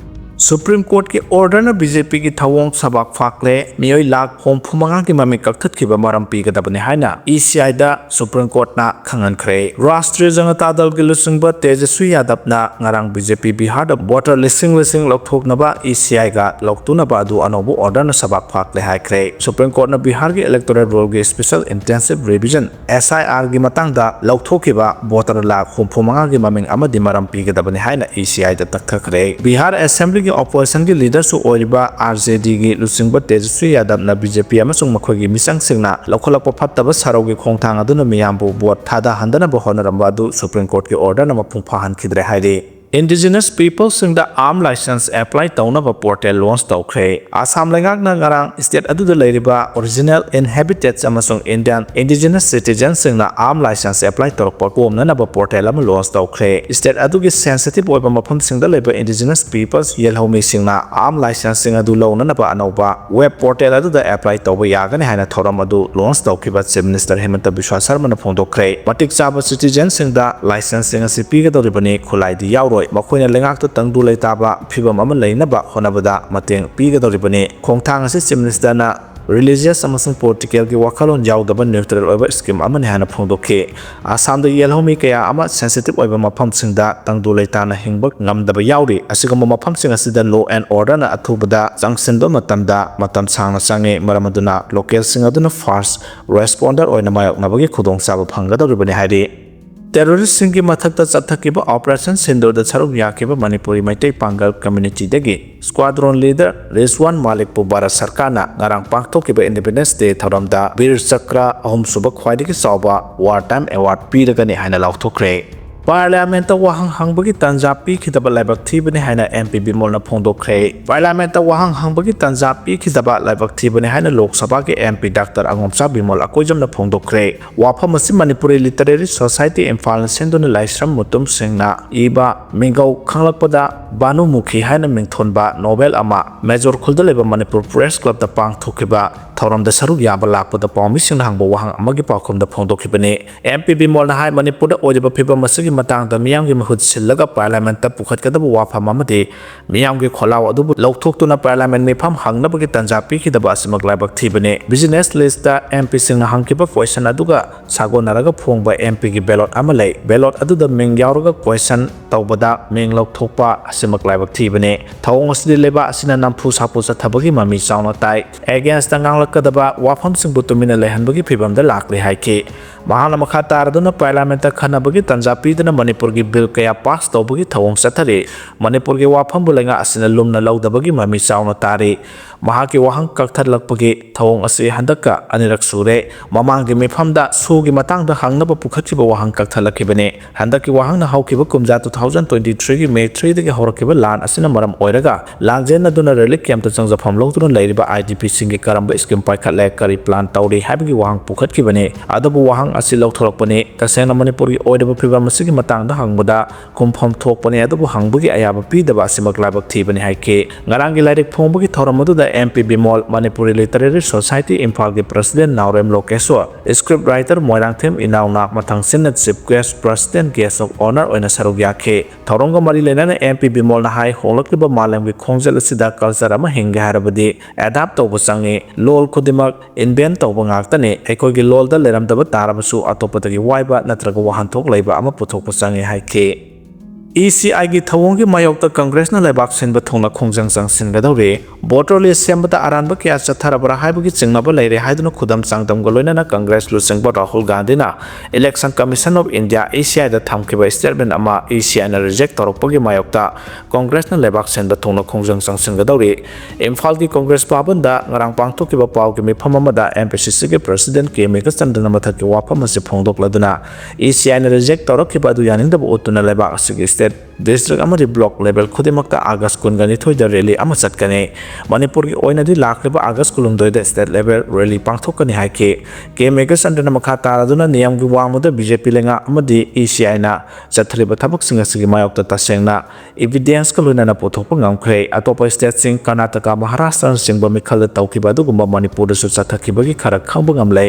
Supreme Courtꯀꯤ orderꯅ BJPꯒꯤ ꯊꯧꯑꯣꯡ ꯁꯕꯥꯛ ꯐꯥꯛꯂꯦ, ꯃꯤꯑꯣꯏ ꯂꯥꯈ ꯍꯨꯝꯐꯨ ꯃꯉꯥꯒꯤ ꯃꯃꯤꯡ ꯀꯛꯊꯠꯈꯤꯕ ꯃꯔꯝ ꯄꯤꯒꯗꯕꯅꯤ ꯍꯥꯏꯅ ECIꯗ Supreme Courtꯅ ꯈꯪꯍꯟꯈ꯭ꯔꯦ꯫ ꯔꯥꯁꯇ꯭ꯔꯤꯌ ꯖꯅꯇꯥ ꯗꯜꯒꯤ ꯂꯨꯆꯤꯡꯕ ꯇꯦꯖꯁ꯭ꯋꯤ ꯌꯥꯗꯕꯅ ꯉꯔꯥꯡ BJP ꯕꯤꯍꯥꯔꯗ voter ꯂꯤꯁꯤꯡ ꯂꯤꯁꯤꯡ ꯂꯧꯊꯣꯛꯅꯕ ECIꯒ ꯂꯧꯊꯣꯛꯅꯕ ꯑꯗꯨ ꯑꯅꯧꯕ orderꯅ ꯁꯕꯥꯛ ꯐꯥꯛꯂꯦ ꯍꯥꯏꯈ꯭ꯔꯦ꯫ Supreme Courtꯅ ꯕꯤꯍꯥꯔꯒꯤ electoral rollꯒꯤ special intensive revision, SIRꯒꯤ ꯃꯇꯥꯡꯗ ꯂꯧꯊꯣꯛꯈꯤꯕ voter ꯂꯥꯈ ꯍꯨꯝꯐꯨ ꯃꯉꯥꯒꯤ ꯃꯃꯤꯡ ꯑꯃꯗꯤ ꯃꯔꯝ ꯄꯤꯒꯗꯕꯅꯤ ꯍꯥꯏꯅ ECIꯗ ꯀꯛꯊꯈ꯭ꯔꯦ꯫ ꯕꯤꯍꯥꯔ Assemblyꯒꯤ oppositionꯒꯤ leaderꯁꯨ ꯑꯣꯏꯔꯤꯕ RJDꯒꯤ ꯂꯨꯆꯤꯡꯕ ꯇꯦꯖꯁ꯭ꯋꯤ ꯌꯥꯗꯕꯅ BJP ꯑꯃꯁꯨꯡ ꯃꯈꯣꯏꯒꯤ ꯃꯤꯆꯪꯁꯤꯡꯅ ꯂꯧꯈꯠꯂꯛꯄ ꯐꯠꯇꯕ ꯁꯔꯧꯒꯤ ꯈꯣꯡꯊꯥꯡ ꯑꯗꯨꯅ ꯃꯤꯌꯥꯝꯕꯨ vote ꯊꯥꯗꯍꯟꯗꯅꯕ ꯍꯣꯠꯅꯔꯝꯕ ꯑꯗꯨ Supreme Courtꯀꯤ orderꯅ ꯃꯄꯨꯡ ꯐꯥꯍꯟꯈꯤꯗ꯭ꯔꯦ ꯍꯥꯏꯔꯤ꯫ Indigenous peopleꯁꯤꯡꯗ arm license apply ꯇꯧꯅꯕ portal launch ꯇꯧꯈ꯭ꯔꯦ꯫ ꯑꯁꯥꯝ ꯂꯩꯉꯥꯛꯅ ꯉꯔꯥꯡ state ꯑꯗꯨꯗ ꯂꯩꯔꯤꯕ original inhabitants ꯑꯃꯁꯨꯡ Indian indigenous citizenꯁꯤꯡꯅ arm license apply ꯇꯧꯔꯛꯄ ꯀꯣꯝꯅꯅꯕ portal ꯑꯃ launch ꯇꯧꯈ꯭ꯔꯦ꯫ State ꯑꯗꯨꯒꯤ sensitive ꯑꯣꯏꯕ ꯃꯐꯝꯁꯤꯡꯗ ꯂꯩꯕ indigenous peoples ꯌꯦꯜꯍꯧꯃꯤꯁꯤꯡꯅ arm licenceꯁꯤꯡ ꯑꯗꯨ ꯂꯧꯅꯅꯕ ꯑꯅꯧꯕ web portal ꯑꯗꯨꯗ apply ꯇꯧꯕ ꯌꯥꯒꯅꯤ ꯍꯥꯏꯅ ꯊꯧꯔꯝ ꯑꯗꯨ launch ꯇꯧꯈꯤꯕ Chief Minister ꯍꯤꯃꯟꯇ ꯕꯤꯁ꯭ꯋꯥ ꯁꯔꯃꯅ ꯐꯣꯡꯗꯣꯛꯈ꯭ꯔꯦ꯫ ꯃꯇꯤꯛ ꯆꯥꯕ citizenꯁꯤꯡꯗ licenceꯁꯤꯡ ꯑꯁꯤ ꯄꯤꯒꯗꯧꯔꯤꯕꯅꯤ, ꯈꯨꯠꯂꯥꯏꯗꯤ ꯌꯥꯎꯔꯣꯏ꯫ ꯃꯈꯣꯏꯅ ꯂꯩꯉꯥꯛꯇ ꯇꯪꯗꯨ ꯂꯩꯇꯥꯕ ꯐꯤꯕꯝ ꯑꯃ ꯂꯩꯅꯕ ꯍꯣꯠꯅꯕꯗ ꯃꯇꯦꯡ ꯄꯤꯒꯗꯧꯔꯤꯕꯅꯤ꯫ ꯈꯣꯡꯊꯥꯡ ꯑꯁꯤ Chief Ministerꯅ religious ꯑꯃꯁꯨꯡ political ꯒꯤ ꯋꯥꯈꯜꯂꯣꯟ ꯌꯥꯎꯗꯕ neutral ꯑꯣꯏꯕ scheme ꯑꯃꯅꯤ ꯍꯥꯏꯅ ꯐꯣꯡꯗꯣꯛꯈꯤ꯫ ꯑꯁꯥꯝꯗ ꯌꯦꯜꯍꯧꯃꯤ ꯀꯌꯥ ꯑꯃ sensitive ꯑꯣꯏꯕ ꯃꯐꯝꯁꯤꯡꯗ ꯇꯪꯗꯨ ꯂꯩꯇꯥꯅ ꯍꯤꯡꯕ ꯉꯝꯗꯕ ꯌꯥꯎꯔꯤ꯫ ꯑꯁꯤꯒꯨꯝꯕ ꯃꯐꯝꯁꯤꯡ ꯑꯁꯤꯗ law and order ꯅ ꯑꯊꯨꯕꯗ ꯆꯪꯁꯤꯟꯕ ꯃꯇꯝꯗ ꯃꯇꯝ ꯁꯥꯡꯅ ꯆꯪꯏ, ꯃꯔꯝ ꯑꯗꯨꯅ local ꯁꯤꯡ ꯑꯗꯨꯅ first responder ꯑꯣꯏꯅ ꯃꯥꯌꯣꯛꯅꯕꯒꯤ ꯈꯨꯗꯣꯡꯆꯥꯕ ꯐꯪꯒꯗꯧꯔꯤꯕꯅꯤ ꯍꯥꯏꯔꯤ꯫ Terrorist ꯁꯤꯡꯒꯤ ꯃꯊꯛꯇ ꯆꯠꯊꯈꯤꯕ Operation ꯁꯤꯟꯗꯨꯔꯗ ꯁꯔꯨꯛ ꯌꯥꯈꯤꯕ ꯃꯅꯤꯄꯨꯔꯤ ꯃꯩꯇꯩ ꯄꯥꯡꯒꯜ community ꯗꯒꯤ squadron leader ꯔꯤꯖꯋꯥꯟ ꯃꯥꯂꯤꯛꯄꯨ ꯚꯥꯔꯠ ꯁꯔꯀꯥꯔꯅ ꯉꯔꯥꯡ ꯄꯥꯡꯊꯣꯛꯈꯤꯕ Independence Day ꯊꯧꯔꯝꯗ ꯕꯤꯔ ꯆꯀ꯭ꯔ, ꯑꯍꯨꯝꯁꯨꯕ ꯈ꯭ꯋꯥꯏꯗꯒꯤ ꯆꯥꯎꯕ war time award ꯄꯤꯔꯒꯅꯤ ꯍꯥꯏꯅ ꯂꯥꯎꯊꯣꯛꯈ꯭ꯔꯦ꯫ Parliament ꯇ ꯋꯥꯍꯪ ꯍꯪꯕꯒꯤ ꯇꯥꯟꯖꯥ ꯄꯤꯈꯤꯗꯕ ꯂꯥꯏꯕꯛ ꯊꯤꯕꯅꯤ ꯍꯥꯏꯅ M P ꯕꯤꯃꯣꯜꯅ ꯐꯣꯡꯗꯣꯛꯈ꯭ꯔꯦ꯫ Parliament ꯇ ꯋꯥꯍꯪ ꯍꯪꯕꯒꯤ ꯇꯥꯟꯖꯥ ꯄꯤꯈꯤꯗꯕ ꯂꯥꯏꯕꯛ ꯊꯤꯕꯅꯤ ꯍꯥꯏꯅ ꯂꯣꯛ ꯁꯚꯥꯒꯤ M P Doctor ꯑꯉꯣꯝꯆꯥ ꯕꯤꯃꯣꯜ ꯑꯀꯣꯏꯖꯝꯅ ꯐꯣꯡꯗꯣꯛꯈ꯭ꯔꯦ꯫ ꯋꯥꯐꯝ ꯑꯁꯤ ꯃꯅꯤꯄꯨꯔꯤ Literary Society ꯏꯝꯐꯥꯜꯅ ꯁꯤꯟꯗꯨꯅ ꯂꯥꯏꯁ꯭ꯔꯝ ꯃꯨꯇꯨꯝ ꯁꯤꯡꯅ ꯏꯕ ꯃꯤꯡꯒꯧ ꯈꯪꯂꯛꯄꯗ ꯚꯥꯅꯨꯃꯨꯈꯤ ꯍꯥꯏꯅ ꯃꯤꯡꯊꯣꯟꯕ novel ꯑꯃ ꯃꯦꯖꯣꯔ ꯈꯨꯜꯗ ꯂꯩꯕ ꯃꯅꯤꯄꯨꯔ Press Club ꯇ ꯄꯥꯡꯊꯣꯛꯈꯤꯕ ꯊꯧꯔꯝꯗ ꯁꯔꯨꯛ ꯌꯥꯕ ꯂꯥꯛꯄꯗ ꯄꯥꯎꯃꯤꯁꯤꯡꯅ ꯍꯪꯕ ꯋꯥꯍꯪ ꯑꯃꯒꯤ ꯄꯥꯎꯈꯨꯝꯗ ꯐꯣꯡꯗꯣꯛꯈꯤꯕꯅꯤ꯫ M P ꯕꯤꯃꯣꯜꯅ ꯍꯥꯏ, ꯃꯅꯤꯄꯨꯔꯗ ꯑꯣꯏꯔꯤꯕ ꯐꯤꯕꯝ ꯑꯁꯤꯒꯤ ꯃꯇꯥꯡꯗ ꯃꯤꯌꯥꯝꯒꯤ ꯃꯍꯨꯠ ꯁꯤꯜꯂꯒ Parliament ꯇ ꯄꯨꯈꯠꯀꯗꯕ ꯋꯥꯐꯝ ꯑꯃꯗꯤ ꯃꯤꯌꯥꯝꯒꯤ ꯈꯣꯜꯂꯥꯎ ꯑꯗꯨꯕꯨ ꯂꯧꯊꯣꯛꯇꯨꯅ Parliament ꯃꯤꯐꯝ ꯍꯪꯅꯕꯒꯤ ꯇꯥꯟꯖꯥ ꯄꯤꯈꯤꯗꯕ ꯑꯁꯤꯃꯛ ꯂꯥꯏꯕꯛ ꯊꯤꯕꯅꯤ꯫ Business list ꯇ M P ꯁꯤꯡꯅ ꯍꯪꯈꯤꯕ question ꯑꯗꯨꯒ ꯁꯥꯒꯣꯟꯅꯔꯒ ꯐꯣꯡꯕ M P ꯒꯤ ballot ꯑꯃ ꯂꯩ꯫ Ballot ꯑꯗꯨꯗ ꯃꯤꯡ ꯌꯥꯎꯔꯒ question ꯇꯧꯕꯗ ꯃꯤꯡ ꯂꯧꯊꯣꯛꯄ ꯑꯁꯤꯃꯛ ꯂꯥꯏꯕꯛ ꯊꯤꯕꯅꯤ꯫ ꯊꯧꯑꯣꯡ ꯑꯁꯤꯗꯤ ꯂꯩꯕꯥꯛ ꯑꯁꯤꯅ ꯅꯝꯐꯨ ꯁꯥꯐꯨ ꯆꯠꯊꯕꯒꯤ ꯃꯃꯤ ꯆꯥꯎꯅ ꯇꯥꯏ꯫ Against ꯇ ꯉꯥꯡꯂꯛꯀꯗꯕ ꯋꯥꯐꯝꯁꯤꯡꯕꯨ ꯇꯨꯃꯤꯟꯅ ꯂꯩꯍꯟꯕꯒꯤ ꯐꯤꯚꯝꯗ ꯂꯥꯛꯂꯦ ꯍꯥꯏꯈꯤ꯫ ꯃꯍꯥꯛꯅ ꯃꯈꯥ ꯇꯥꯔꯗꯨꯅ Parliament ꯇ ꯈꯟꯅꯕꯒꯤ ꯇꯥꯟꯖꯥ ꯄꯤꯗꯨꯅ ꯃꯅꯤꯄꯨꯔꯒꯤ bill ꯀꯌꯥ pass ꯇꯧꯕꯒꯤ ꯊꯧꯑꯣꯡ ꯆꯠꯊꯔꯤ꯫ ꯃꯅꯤꯄꯨꯔꯒꯤ ꯋꯥꯐꯝꯕꯨ ꯂꯩꯉꯥꯛ ꯑꯁꯤꯅ ꯂꯨꯝꯅ ꯂꯧꯗꯕꯒꯤ ꯃꯃꯤ ꯆꯥꯎꯅ ꯇꯥꯔꯤ꯫ ꯃꯍꯥꯛꯀꯤ ꯋꯥꯍꯪ ꯀꯛꯊꯠꯂꯛꯄꯒꯤ ꯊꯧꯑꯣꯡ ꯑꯁꯤ ꯍꯟꯗꯛꯀ ꯑꯅꯤꯔꯛ ꯁꯨꯔꯦ꯫ ꯃꯃꯥꯡꯒꯤ ꯃꯤꯐꯝꯗ ꯁꯨꯒꯤ ꯃꯇꯥꯡꯗ ꯍꯪꯅꯕ ꯄꯨꯈꯠꯈꯤꯕ ꯋꯥꯍꯪ ꯀꯛꯊꯠꯂꯛꯈꯤꯕꯅꯤ꯫ ꯍꯟꯗꯛꯀꯤ ꯋꯥꯍꯪꯅ ꯍꯧꯈꯤꯕ ꯀꯨꯝꯖꯥ two thousand twenty three ꯒꯤ May three ꯗꯒꯤ ꯍꯧꯔꯛꯈꯤꯕ ꯂꯥꯟ ꯑꯁꯤꯅ ꯃꯔꯝ ꯑꯣꯏꯔꯒ ꯂꯥꯟꯖꯦꯟꯅꯗꯨꯅ relief camp ꯇ ꯆꯪꯖꯐꯝ ꯂꯧꯗꯨꯅ ꯂꯩꯔꯤꯕ I D P ꯁꯤꯡꯒꯤ ꯀꯔꯝꯕ scheme ꯄꯥꯏꯈꯠꯂꯦ, ꯀꯔꯤ plan ꯇꯧꯔꯤ ꯍꯥꯏꯕꯒꯤ ꯋꯥꯍꯪ ꯄꯨꯈꯠꯈꯤꯕꯅꯤ꯫ ꯑꯗꯨꯕꯨ ꯋꯥꯍꯪ ꯑꯁꯤ ꯂꯧꯊꯣꯔꯛꯄꯅꯤ꯫ ꯇꯁꯦꯡꯅ ꯃꯅꯤꯄꯨꯔꯒꯤ ꯑꯣꯏꯔꯤꯕ ꯐꯤꯕꯝ ꯑꯁꯤꯒꯤ ꯃꯇꯥꯡꯗ ꯍꯪꯕꯗ ꯈꯨꯝꯐꯝ ꯊꯣꯛꯄꯅꯤ, ꯑꯗꯨꯕꯨ ꯍꯪꯕꯒꯤ ꯑꯌꯥꯕ ꯄꯤꯗꯕ ꯑꯁꯤꯃꯛ ꯂꯥꯏꯕꯛ ꯊꯤꯕꯅꯤ ꯍꯥꯏꯈꯤ꯫ ꯉꯔꯥꯡꯒꯤ ꯂꯥꯏꯔꯤꯛ ꯐꯣꯡꯕꯒꯤ ꯊꯧꯔꯝ ꯑꯗꯨꯗ M P Bimol, Manipuri literary society ꯏꯝꯐꯥꯜꯒꯤ president Naorem Lokeshor, script writer Moirangthem ꯏꯅꯥꯎꯅꯥ ꯃꯊꯪꯁꯤꯟꯅ chief guest, president guest of honour ꯑꯣꯏꯅ ꯁꯔꯨꯛ ꯌꯥꯈꯤ꯫ ꯊꯧꯔꯝꯒ ꯃꯔꯤ ꯂꯩꯅꯅ ꯑꯦꯝ ꯄꯤ ꯕꯤꯃꯣꯜꯅ ꯍꯥꯏ, ꯍꯣꯡꯂꯛꯂꯤꯕ ꯃꯥꯂꯦꯝꯒꯤ ꯈꯣꯡꯖꯦꯜ ꯑꯁꯤꯗ ꯀꯜꯆꯔ ꯑꯃ ꯍꯤꯡꯒꯦ ꯍꯥꯏꯔꯕꯗꯤ ꯑꯦꯗꯥꯞ ꯇꯧꯕ ꯆꯪꯏ꯫ ꯂꯣꯜ ꯈꯨꯗꯤꯡꯃꯛ ꯏꯟꯚꯦꯟ ꯇꯧꯕ ꯉꯥꯛꯇꯅꯤ꯫ ꯑꯩꯈꯣꯏꯒꯤ ꯂꯣꯜꯗ ꯂꯩꯔꯝꯗꯕ ꯇꯥꯔꯕꯁꯨ ꯑꯇꯣꯞꯄꯗꯒꯤ ꯋꯥꯏꯕ ꯅꯠꯇ꯭ꯔꯒ ꯋꯥꯍꯟꯊꯣꯛ ꯂꯩꯕ ꯑꯃ ꯄꯨꯊꯣꯛꯄ ꯆꯪꯏ ꯍꯥꯏꯈꯤ꯫ ꯏ ꯁꯤ ꯑꯥꯏꯒꯤ ꯊꯧꯑꯣꯡꯒꯤ ꯃꯥꯌꯣꯛꯇ ꯀꯪꯒ꯭ꯔꯦꯁꯅ ꯂꯩꯕꯥꯛ ꯁꯤꯟꯕ ꯊꯨꯡꯅ ꯈꯣꯡꯖꯪ ꯆꯪꯁꯤꯟꯒꯗꯧꯔꯤ꯫ ꯚꯣꯇꯔ ꯂꯤꯁ ꯁꯦꯝꯕꯗ ꯑꯔꯥꯟꯕ ꯀꯌꯥ ꯆꯠꯊꯔꯕ꯭ꯔꯥ ꯍꯥꯏꯕꯒꯤ ꯆꯤꯡꯅꯕ ꯂꯩꯔꯦ ꯍꯥꯏꯗꯨꯅ ꯈꯨꯗꯝ ꯆꯥꯡꯗꯝꯒ ꯂꯣꯏꯅꯅ ꯀꯪꯒ꯭ꯔꯦꯁ ꯂꯨꯆꯤꯡꯕ ꯔꯥꯍꯨꯜ ꯒꯥꯟꯙꯤꯅ election commission of India, E ꯁꯤ ꯑꯥꯏꯗ ꯊꯝꯈꯤꯕ ꯁ꯭ꯇꯦꯠꯃꯦꯟ ꯑꯃ ꯏ ꯁꯤ ꯑꯥꯏꯅ ꯔꯤꯖꯦꯛ ꯇꯧꯔꯛꯄꯒꯤ ꯃꯥꯌꯣꯛꯇ ꯀꯪꯒ꯭ꯔꯦꯁꯅ ꯂꯩꯕꯥꯛ ꯁꯤꯟꯕ ꯊꯨꯡꯅ ꯈꯣꯡꯖꯪ ꯆꯪꯁꯤꯟꯒꯗꯧꯔꯤ꯫ ꯏꯝꯐꯥꯜꯒꯤ ꯀꯪꯒ꯭ꯔꯦꯁ ꯚꯕꯟꯗ ꯉꯔꯥꯡ ꯄꯥꯡꯊꯣꯛꯈꯤꯕ ꯄꯥꯎꯒꯤ ꯃꯤꯐꯝ ꯑꯃꯗ ꯑꯦꯝ ꯄꯤ ꯁꯤ ꯁꯤꯒꯤ ꯄ꯭ꯔꯁꯤꯗꯦꯟ ꯀꯦ ꯃꯦꯘꯆꯟꯗ꯭ꯔꯅ ꯃꯊꯛꯀꯤ ꯋꯥꯐꯝ ꯑꯁꯤ ꯐꯣꯡꯗꯣꯛꯂꯗꯨꯅ ꯏ ꯁꯤ ꯑꯥꯏꯅ ꯔꯤꯖꯦꯛ ꯇꯧꯔꯛꯈꯤꯕ ꯑꯗꯨ ꯌꯥꯅꯤꯡꯗꯕ ꯎꯠꯇꯨꯅ ꯂꯩꯕꯥꯛ ꯑꯁꯤꯒꯤ ꯁ꯭ꯇꯦꯠ ꯗꯤꯁꯇ꯭ꯔꯤꯛ ꯑꯃꯗꯤ ꯕ꯭ꯂꯣꯛ ꯂꯦꯚꯦꯜ ꯈꯨꯗꯤꯡꯃꯛꯇ ꯑꯥꯒꯁ ꯀꯨꯟꯒ ꯅꯤꯊꯣꯏꯗ ꯔꯦꯂꯤ ꯑꯃ ꯆꯠꯀꯅꯤ꯫ ꯃꯅꯤꯄꯨꯔꯒꯤ ꯑꯣꯏꯅꯗꯤ ꯂꯥꯛꯂꯤꯕ ꯑꯥꯒꯁ ꯀꯨꯟꯍꯨꯝꯗꯣꯏꯗ ꯁ꯭ꯇꯦꯠ ꯂꯦꯚꯦꯜ ꯔꯦꯂꯤ ꯄꯥꯡꯊꯣꯛꯀꯅꯤ ꯍꯥꯏꯈꯤ꯫ ꯀꯦ ꯃꯦꯘꯆꯟꯗ꯭ꯔꯅ ꯃꯈꯥ ꯇꯥꯔꯗꯨꯅ ꯅꯤꯌꯝꯒꯤ ꯋꯥꯡꯃꯗ ꯕꯤ ꯖꯦ ꯄꯤ ꯂꯩꯉꯥꯛ ꯑꯃꯗꯤ ꯏ ꯁꯤ ꯑꯥꯏꯅ ꯆꯠꯊꯔꯤꯕ ꯊꯕꯛꯁꯤꯡ ꯑꯁꯤꯒꯤ ꯃꯥꯌꯣꯛꯇ ꯇꯁꯦꯡꯅ ꯏꯚꯤꯗꯦꯟꯁꯀ ꯂꯣꯏꯅꯅ ꯄꯨꯊꯣꯛꯄ ꯉꯝꯈ꯭ꯔꯦ꯫ ꯑꯇꯣꯞꯄ ꯁ꯭ꯇꯦꯠꯁꯤꯡ ꯀꯔꯅꯥꯇꯀꯥ, ꯃꯍꯥꯔꯥꯁꯇ꯭ꯔꯅꯆꯤꯡꯕ ꯃꯤꯈꯜꯗ ꯇꯧꯈꯤꯕ ꯑꯗꯨꯒꯨꯝꯕ ꯃꯅꯤꯄꯨꯔꯗꯁꯨ ꯆꯠꯊꯈꯤꯕꯒꯤ ꯈꯔ ꯈꯪꯕ ꯉꯝꯂꯦ꯫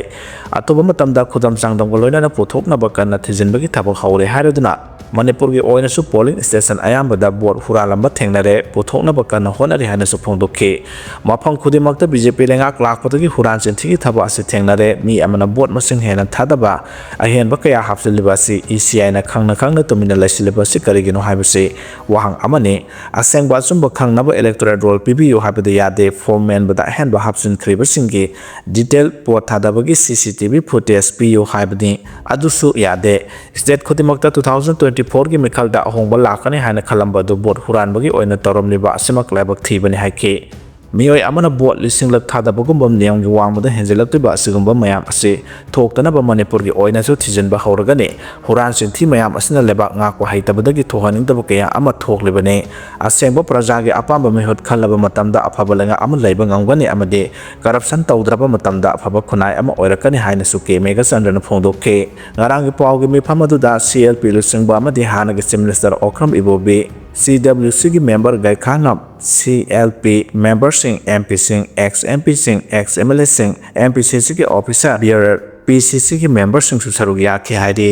ꯑꯊꯨꯕ ꯃꯇꯝꯗ ꯈꯨꯗꯝ ꯆꯥꯡꯗꯝꯒ ꯂꯣꯏꯅꯅ ꯄꯨꯊꯣꯛꯅꯕ ꯀꯟꯅ ꯊꯤꯖꯤꯟꯕꯒꯤ ꯊꯕꯛ ꯍꯧꯔꯦ ꯍꯥꯏꯔꯗꯨꯅ ꯃꯅꯤꯄꯨꯔꯒꯤ ꯑꯣꯏꯅꯁꯨ ꯄꯣꯂꯤꯡ ꯁ꯭ꯇꯦꯁꯟ ꯑꯌꯥꯝꯕꯗ ꯚꯣꯠ ꯍꯨꯔꯥꯜꯂꯝꯕ ꯊꯦꯡꯅꯔꯦ, ꯄꯨꯊꯣꯛꯅꯕ ꯀꯟꯅ ꯍꯣꯠꯅꯔꯤ ꯍꯥꯏꯅꯁꯨ ꯐꯣꯡꯗꯣꯛꯈꯤ꯫ ꯃꯐꯝ ꯈꯨꯗꯤꯡꯃꯛꯇ ꯕꯤ ꯖꯦ ꯄꯤ ꯂꯩꯉꯥꯛ ꯂꯥꯛꯄꯗꯒꯤ ꯍꯨꯔꯥꯟ ꯆꯤꯟꯊꯤꯒꯤ ꯊꯕꯛ ꯑꯁꯤ ꯊꯦꯡꯅꯔꯦ꯫ ꯃꯤ ꯑꯃꯅ ꯚꯣꯠ ꯃꯁꯤꯡ ꯍꯦꯟꯅ ꯊꯥꯗꯕ, ꯑꯍꯦꯟꯕ ꯀꯌꯥ ꯍꯥꯞꯆꯤꯜꯂꯤꯕ ꯑꯁꯤ ꯏ ꯁꯤ ꯑꯥꯏꯅ ꯈꯪꯅ ꯈꯪꯅ ꯇꯨꯃꯤꯟꯅ ꯂꯩꯁꯤꯜꯂꯤꯕ ꯑꯁꯤ ꯀꯔꯤꯒꯤꯅꯣ ꯍꯥꯏꯕꯁꯤ ꯋꯥꯍꯪ ꯑꯃꯅꯤ꯫ ꯑꯁꯦꯡꯕ ꯑꯆꯨꯝꯕ ꯈꯪꯅꯕ ꯏꯂꯦꯛꯇꯣꯔꯦꯜ ꯔꯣꯜ ꯄꯤꯕꯤꯌꯨ ꯍꯥꯏꯕꯗ ꯌꯥꯗꯦ꯫ ꯐꯣꯔꯝ ꯃꯦꯟꯕꯗ ꯑꯍꯦꯟꯕ ꯍꯥꯞꯆꯤꯟꯈ꯭ꯔꯤꯕꯁꯤꯡꯒꯤ ꯗꯤꯇꯦꯜ ꯚꯣꯠ ꯊꯥꯗꯕꯒꯤ ꯁꯤ ꯁꯤ ꯇꯤ ꯚꯤ ꯐꯨꯇꯦꯖ ꯄꯤꯌꯨ ꯍꯥꯏꯕꯅꯤ, ꯑꯗꯨꯁꯨ ꯌꯥꯗꯦ꯫ ꯁ꯭ꯇꯦꯠ ꯈꯨꯗꯤꯡꯃꯛꯇ two thousand twenty fourꯒꯤ ꯃꯤꯈꯜꯗ ꯑꯍꯣꯡꯕ ꯂꯥꯛꯀꯅꯤ ꯍꯥꯏꯅ ꯈꯜꯂꯝꯕ ꯑꯗꯨ ꯚꯣꯠ ꯍꯨꯔꯥꯟꯕꯒꯤ ꯑꯣꯏꯅ ꯇꯧꯔꯝꯂꯤꯕ ꯑꯁꯤꯃꯛ ꯂꯥꯏꯕꯛ ꯊꯤꯕꯅꯤ ꯍꯥꯏꯈꯤ꯫ ꯃꯤꯑꯣꯏ ꯑꯃꯅ ꯚꯣꯠ ꯂꯤꯁꯤꯡꯂꯛ ꯊꯥꯗꯕꯒꯨꯝꯕ ꯅꯤꯌꯝꯒꯤ ꯋꯥꯡꯃꯗ ꯍꯦꯟꯖꯤꯜꯂꯛꯇ꯭ꯔꯤꯕ ꯑꯁꯤꯒꯨꯝꯕ ꯃꯌꯥꯝ ꯑꯁꯤ ꯊꯣꯛꯇꯅꯕ ꯃꯅꯤꯄꯨꯔꯒꯤ ꯑꯣꯏꯅꯁꯨ ꯊꯤꯖꯤꯟꯕ ꯍꯧꯔꯒꯅꯤ꯫ ꯍꯨꯔꯥꯟ ꯆꯤꯟꯊꯤ ꯃꯌꯥꯝ ꯑꯁꯤꯅ ꯂꯩꯕꯥꯛ ꯉꯥꯛꯄ ꯍꯩꯇꯕꯗꯒꯤ ꯊꯣꯛꯍꯟꯅꯤꯡꯗꯕ ꯀꯌꯥ ꯑꯃ ꯊꯣꯛꯂꯤꯕꯅꯤ꯫ ꯑꯁꯦꯡꯕ ꯄ꯭ꯔꯖꯥꯒꯤ ꯑꯄꯥꯝꯕ ꯃꯤꯍꯨꯠ ꯈꯜꯂꯕ ꯃꯇꯝꯗ ꯑꯐꯕ ꯂꯩꯉꯥꯛ ꯑꯃ ꯂꯩꯕ ꯉꯝꯒꯅꯤ ꯑꯃꯗꯤ ꯀꯔꯞꯁꯟ ꯇꯧꯗ꯭ꯔꯕ ꯃꯇꯝꯗ ꯑꯐꯕ ꯈꯨꯟꯅꯥꯏ ꯑꯃ ꯑꯣꯏꯔꯛꯀꯅꯤ ꯍꯥꯏꯅꯁꯨ ꯀꯦ ꯃꯦꯘꯆꯟꯗ꯭ꯔꯅ ꯐꯣꯡꯗꯣꯛꯈꯤ꯫ ꯉꯔꯥꯡꯒꯤ ꯄꯥꯎꯒꯤ ꯃꯤꯐꯝ ꯑꯗꯨꯗ ꯁꯤ ꯑꯦꯜ ꯄꯤ ꯂꯨꯆꯤꯡꯕ ꯑꯃꯗꯤ ꯍꯥꯟꯅꯒꯤ ꯆꯤꯐ ꯃꯤꯅꯤꯁꯇꯔ ꯑꯣꯀ꯭ꯔꯝ ꯏꯕꯣꯕꯤ, ꯁꯤ ꯗꯕ꯭ꯂꯤꯎ ꯁꯤꯒꯤ member Gaikhangam, C L P ꯃꯦꯝꯕꯔꯁꯤꯡ, ꯑꯦꯝ ꯄꯤꯁꯤꯡ, ꯑꯦꯛꯁ ꯑꯦꯝ ꯄꯤꯁꯤꯡ, ꯑꯦꯛꯁ ꯑꯦꯝ ꯑꯦꯜ ꯑꯦꯁꯤꯡ, ꯑꯦꯝ ꯄꯤ ꯁꯤ ꯁꯤꯒꯤ ꯑꯣꯐꯤꯁꯥꯔ, ꯕꯤꯌꯔ, ꯄꯤ ꯁꯤ ꯁꯤꯒꯤ ꯃꯦꯝꯕꯔꯁꯤꯡꯁꯨ ꯁꯔꯨꯛ ꯌꯥꯈꯤ ꯍꯥꯏꯔꯤ꯫